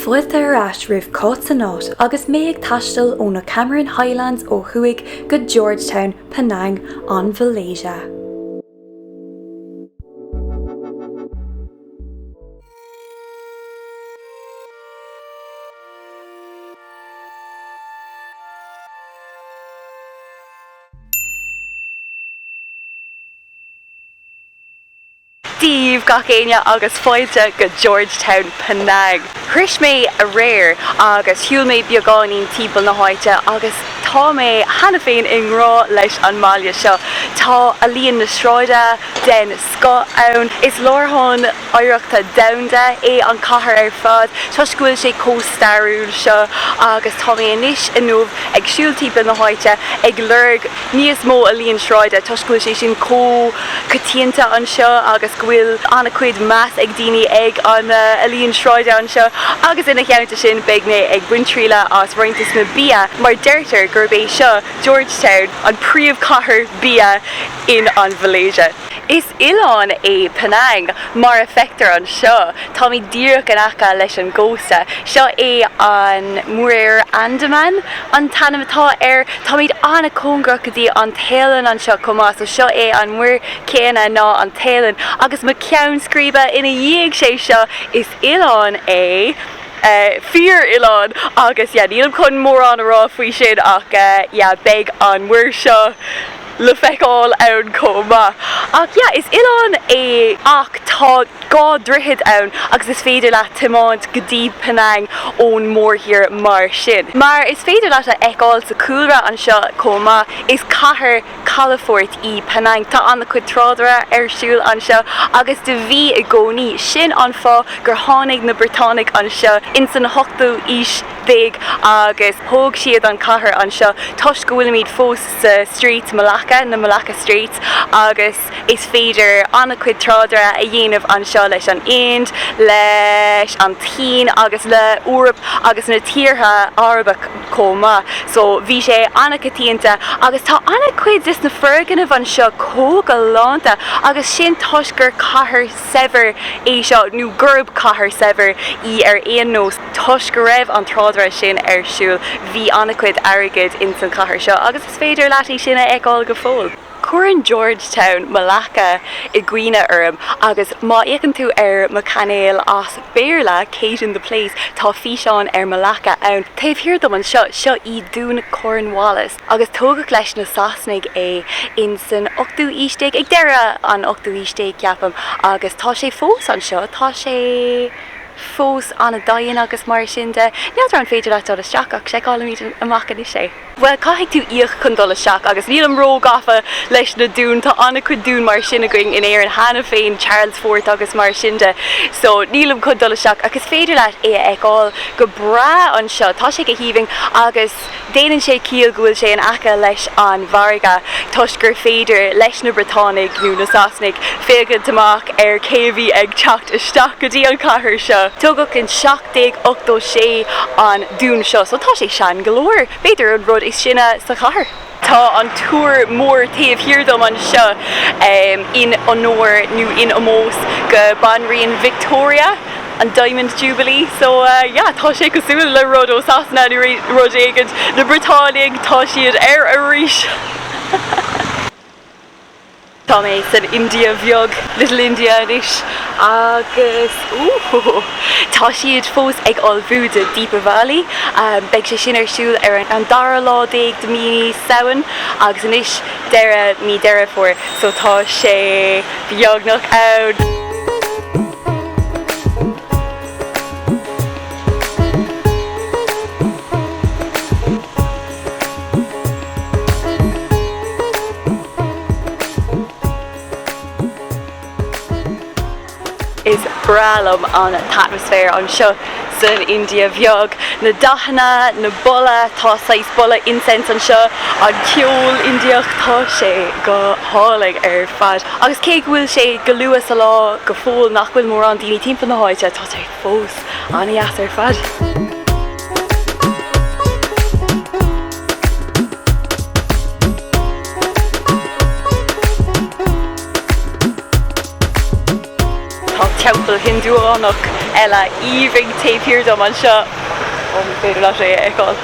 Fáilte ar ais roimh Cáit san Áit agus mé ag taisteal ó na Cameron Highlands ó thuaidh go Georgetown, Penang, an Mhalaeisia. Dia daoibh gach éinne agus fáilte go Georgetown, Penang. Shroich mé aréir agus shiúil mé beagáinín timpeall na háite agus tá mé cheana féin i ngrá leis an mbaile seo. Tá ealaíon na sráide den scoth ann. Is láithreán oidhreachta domhanda é an chathair ar fad toisc go bhfuil sé chomh stairiúil seo agus tá mé anois inniu ag siúl timpeall na háite ag lorg níos mó ealaíon sráide toisc go bhfuil sé sin chomh coitianta anseo agus go bhfuil an-chuid meas ag daoine ag an ealaíon sráide anseo agus ina theannta sin beidh mé ag baint triail as roinnt de na bia mar deirtear gurb é seo Georgetown an príomhchathair bia in an Mhalaeisia. Is oileán é Penang, mar a feictear anseo. Táimid díreach in aice leis an gcósta. Seo é an Muir Andaman an t-ainm atá air. Táimid an-chóngarach go dtí an Téalainn anseo chomh maith, so seo é an muir céanna ná an Téalainn. Agus mo cheann scríbe ina dhiaidh sé seo, is oileán é, fíor-oileán, agus yeah, nílim chun mórán a rá faoi sin ach yeah, beidh an muir seo le feiceáil ann chomh maith. Ach yeah, is oileán é ach tá 2 droichead ann agus is féidir leat tiomáint go dtí Penang ón mórthír mar sin. Mar is féidir leat a fheiceáil sa chúlra anseo chomh maith, is cathair calafoirt í Penang. Tá an-chuid trádála ar siúl anseo agus do bhí i gcónaí. Sin an fáth gur tháinig na Briotánaigh anseo ins an ochtú aois déag agus thóg siad an chathair anseo toisc go bhfuilimid fós sa Straits Malacca, na Malacca Straits, agus is féidir an-chuid trádála a dhéanamh anseo leis an Ind, leis an tSín agus le Eoraip agus na tíortha Arabach chomh maith. So bhí sé an-choitianta agus tá an-chuid des na foirgnimh anseo chomh galánta agus sin toisc gur cathair saibhir é seo, nó gurb cathair saibhir í ar aon nós. Toisc go raibh an trádáil sin ar siúl, bhí an-chuid airgid ins an chathair seo agus is féidir leat é sin a fheiceáil go fóill. Cuireann Georgetown Malacca i gcuimhne orm agus má fhéachann tú ar mo chainéal as Béarla, Kate in the Place, tá físeán ar Malacca ann. Taobh thiar dom anseo, seo í Dún Cornwallis agus tógadh leis na Sasanaigh é ins an ochtú aois déag, ag deireadh an ochtú aois déag ceapaim, agus tá sé fós anseo, tá sé. fós an-daingean agus mar sin de. N'fheadar an féidir leat dul isteach ach seiceálfaimid amach anois é. Bhuel, caithfidh tú íoc chun dul isteach agus nílim ró-gafa leis na dúin, tá an-chuid dún mar sin againn in Éirinn cheana féin, Charles Fort agus mar sin de, so nílim chun dul isteach ach is féidir leat é a fheiceáil go breá anseo, tá sé go haoibhinn agus. Déanann sé ciall go bhfuil sé in aice leis an bhfarraige toisc gur féidir leis na Briotánaigh nó na Sasanaigh féachaint amach ar cé a bhí ag teacht isteach go dtí an chathair seo. Tógadh in 1786 an dún seo so tá sé sean go leor, b'fhéidir an rud is sine sa chathair. Tá an túr mór taobh thiar dom anseo in onóir nó in omós go Banríon Victoria. an Diamond Jubilee so yeah tá sé cosúil le rud ó Sasana nó rud éigin, na Briotánaigh tá siad ar arís! Tá mé san India bheag, Little India anois agus ooh tá siad fós ag ullmhú do Deepavali, beidh sé sin ar siúl ar an dara lá déag de mí Samhain agus anois deireadh mí Deireadh Fómhair so tá sé beagnach ann. Is breá liom an t-atmaisféar anseo san India bheag. Na dathanna, na boladh, tá saghas boladh incense anseo, an ceol Indiach, tá sé go hálainn ar fad. Agus cé go bhfuil sé go luath sa lá go fóill nach bhfuil mórán daoine timpeall na háite, tá sé fós an-dheas ar fad. Tá teampall. teampall Hiondúchach eile aoibhinn taobh thiar dom anseo. Ó, ní féidir leat é a fheiceáil.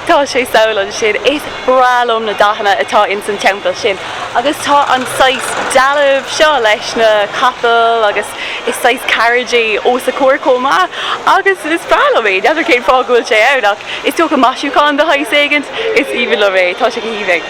Tá sé sall ansin. Is breá liom na dathanna atá ins an teampall sin. Agus tá an saghas dealbh seo leis na capaill agus is saghas carriage é os a comhair chomh maith. Agus is breá liom é. N'fheadar cén fáth go bhfuil sé ann ach is dócha maisiúchán de shaghas éigint. Is aoibhinn liom é. Tá sé go haoibhinn.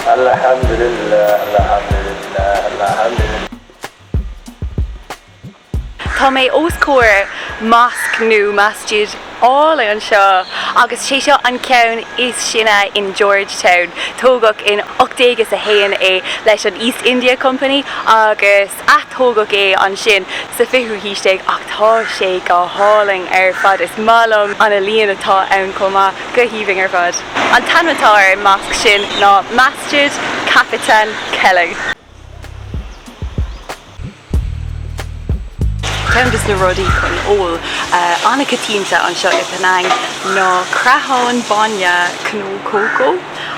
Allah, Alhamdulillah, Alhamdulillah, Alhamdulillah. Tá mé os comhair mosque nó masjid álainn anseo agus sé seo an ceann is sine in Georgetown. Tógadh in 1801 é leis an East India Company agus atógadh é ansin sa fichiú haois déag ach tá sé go hálainn ar fad. Is maith liom an ealaíon atá ann chomh maith, go haoibhinn ar fad. An t-ainm atá ar an mosque sin ná Masjid Kapitan Keling. Ceann de na rudaí chun ól an-choitianta anseo i Penang ná creathán bainne cnó cócó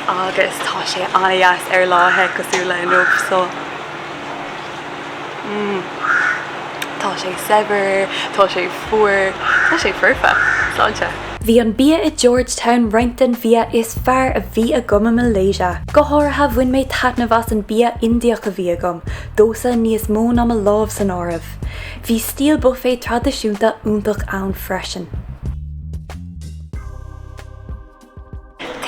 agus tá sé an-dheas ar lá the cosúil le inniu so mm tá sé saibhir, tá sé fuar, tá sé foirfe. Sláinte! Bhí an bia i Georgetown roinnt den bhia is fearr a bhí agam i Malaysia. Go háirithe bhain mé taitneamh as an bia Indiach a bhí agam, dosa níos mó ná mo lámh san áireamh. Bhí stíl buffet traidisiúnta iontach ann freisin.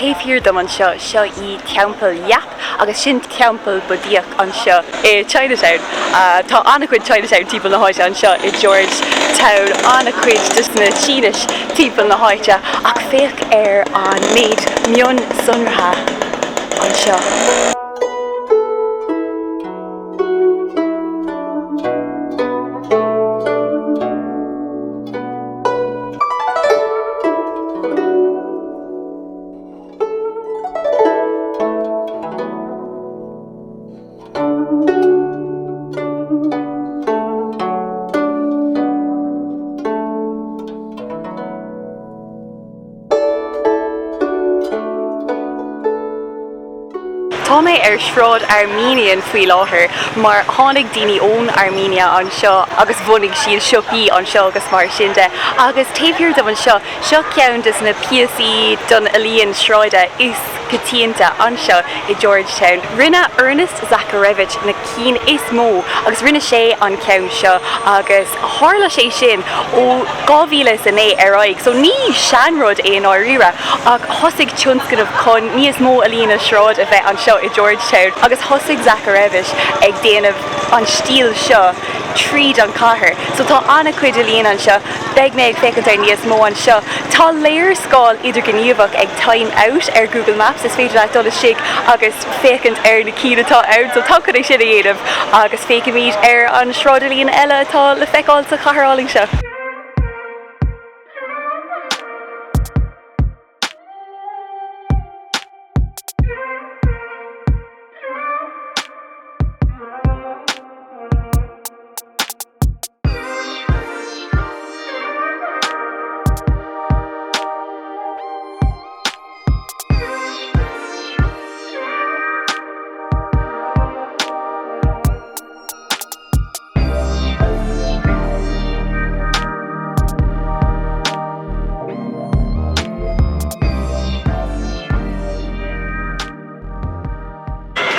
Taobh thiar dom anseo, seo í Teampall Yap agus sin teampall Budaíoch anseo i Chinatown. Tá an-chuid Chinatown timpeall na háite anseo i George Town, an-chuid de na Sínis timpeall na háite ach féach ar an méid mionsonraithe anseo. Tá mé ar Shráid Armenian faoi láthair mar tháinig daoine ón Armenia anseo agus bhunaigh siad siopaí anseo agus mar sin de agus taobh thiar dom anseo seo ceann de na píosaí don ealaíon sráide is coitianta anseo i Georgetown. Rinne Ernest Zacharewicz na cinn is mó agus rinne sé an ceann seo agus tharla sé sin ó 2009 ar aghaidh so ní seanrud é i ndáiríre ach thosaigh tionscnamh chun níos mó ealaíona sráide a bheith anseo i Georgetown agus thosaigh Zacharewicz ag déanamh an stíl seo tríd an chathair. So tá an-chuid ealaíon anseo, beidh mé ag féachaint ar níos mó anseo. Tá léarscáil idirghníomhach ag Time Out ar Google Maps, is féidir leat dul istigh agus féachaint ar na cinn atá ann, so táim chun é sin a dhéanamh agus féachfaimid ar an sráid ealaíon eile atá le feiceáil sa chathair álainn seo.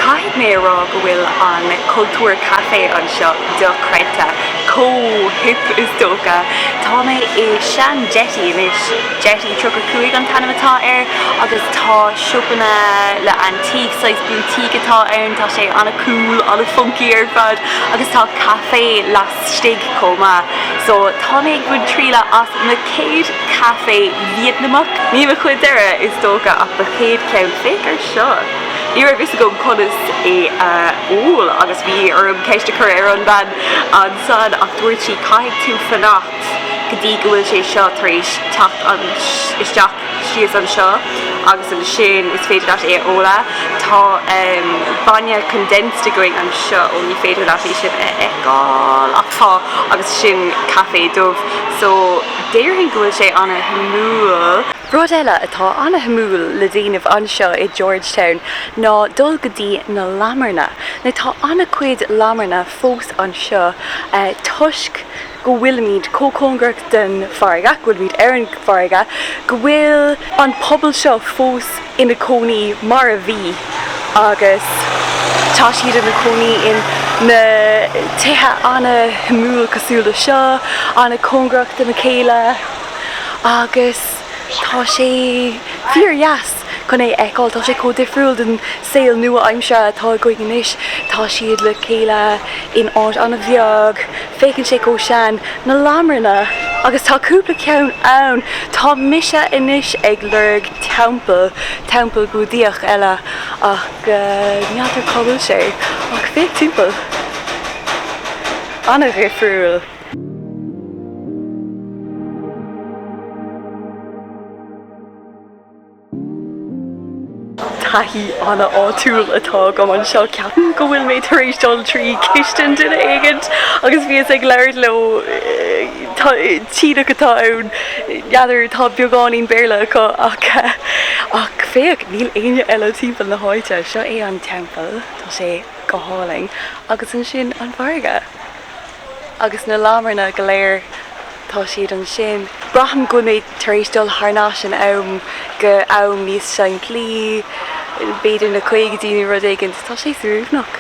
Caithfidh mé a rá go bhfuil an cultúr caife anseo dochreidte, chomh hip is dócha. Tá mé i sean jetty anois, Jetty 35 an t-ainm atá air, agus tá siopanna le antique, saghas boutique atá ann, tá sé an-cool, an-funky ar fad agus tá caife laistigh chomh maith. So tá mé ag baint triail as mo chéad caife Vítneamach. Ní mo chuid deireadh is dócha ach mo chéad cheann. Féach ar seo! Ní raibh fhios agam conas é a ól agus bhí orm ceist a chur ar an bhean ansan ach dúirt sí caithfidh tú fanacht go dtí go bhfuil sé seo tar éis teacht isteach síos anseo agus ansin is féidir leat é a ól. Tá bainne condensed againn anseo, ó ní féidir leat é sin a fheiceáil ach tá agus sin caife dubh so. Déarfainn go bhfuil sé ana-shuimiúil. Rud eile atá ana-shuimiúil le déanamh anseo i Georgetown ná dul go dtí na lamairne. Now tá ana-chuid lamairne fós anseo toisc go bhfuilimid chomh cóngarach don bhfarraige, go bhfuilimid ar an bhfarraige, go bhfuil an pobal seo fós ina cónaí mar a bhí agus tá siad ina cónaí in na tithe ana-shuimiúil cosúil le seo, ana-cóngarach dona chéile agus tá sé fíor-dheas chun é a fheiceáil. Tá sé chomh difriúil den saol nua-aimseartha atá againn anois. Tá siad le chéile in áit an-bheag, féachann sé chomh sean, na lamairne! Agus tá cúpla ceann ann! Tá mise anois ag lorg teampall, teampall Búdaíoch eile, ach n'fheadar cá bhfuil sé. Ach féach timpeall! An-dhifriúil. Taithí an-áitiúil atá agam anseo. Ceapaim go bhfuil mé tar éis dul trí chistin duine éigint agus bhíos ag labhairt leo. Síneach atá ann. N'fheadar, tá beagáinín Béarla acu ach ach féach, níl éinne eile timpeall na háite. Seo é an teampall, tá sé go hálainn. Agus ansin an farraige. Agus na lamairne go léir, tá siad ansin. Braithim go bhfuil mé tar éis dul thar n-ais in am go am níos simplí, b'fhéidir na caogaidí nó rud éigin. Tá sé suaimhneach.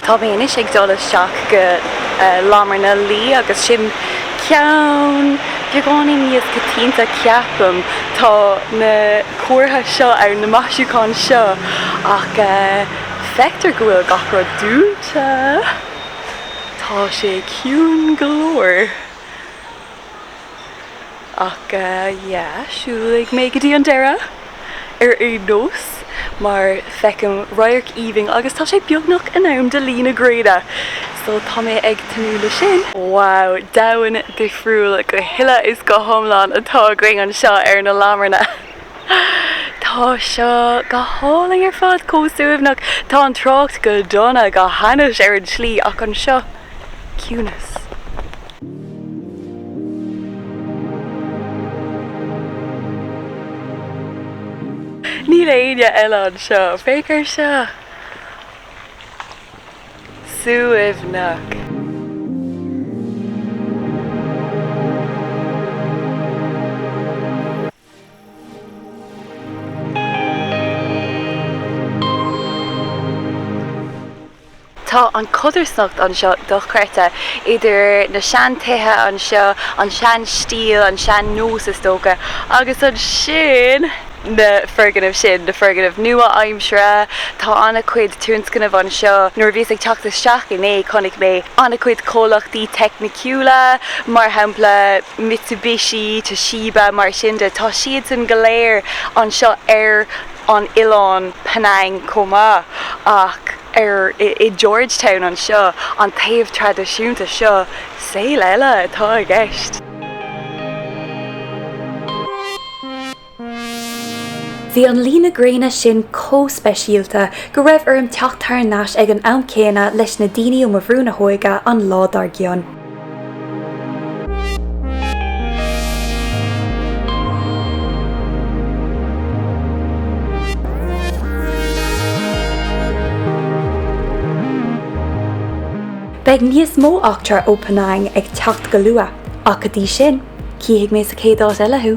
Tá mé anois ag dul isteach go Lamairne Lee agus sin ceann beagáinín níos coitianta ceapaim. Tá na comhartha seo ann, na maisiúcháin seo ach feictear go bhfuil gach rud dúnta. Tá sé ciúin go leor. Ach yeah, siúlfaidh mé go dtí an deireadh ar aon nós mar feicim radharc aoibhinn agus tá sé beagnach in am do luí na gréine so tá mé ag tnúth le sin. Wow, domhan difriúil go huile is go hiomlán atá againn anseo ar na Lamairne. Tá seo go hálainn ar fad, chomh suaimhneach. Tá an trácht go dona, go hainnis ar an tslí ach anseo, ciúnas. Níl éinne eile anseo. Féach ar seo. Suaimhneach. Tá an chodarsnacht anseo dochreidte, idir na seantithe anseo, an sean-stíl, an sean-nós is dócha, agus ansin na foirgnimh sin, na foirgnimh nua-aimseartha. Tá an-chuid tionscnamh anseo. Nuair a bhíos ag teacht isteach inné chonaic mé an-chuid comhlachtaí teicniciúla, mar shampla, Mitsubishi, Toshiba, mar sin de, tá siadsan go léir anseo ar an oileán Penang chomh maith ach ar i George Town anseo, an taobh traidisiúnta seo, saol eile atá i gceist. Bhí an luí na gréine sin chomh speisialta go raibh orm teacht thar n-ais ag an am céanna leis na daoine ó mo bhrú na hóige an lá dár gcionn. Beidh níos mó eachtra ó Penang ag teacht go luath, ach go dtí sin, cífidh mé sa chéad áit eile thú!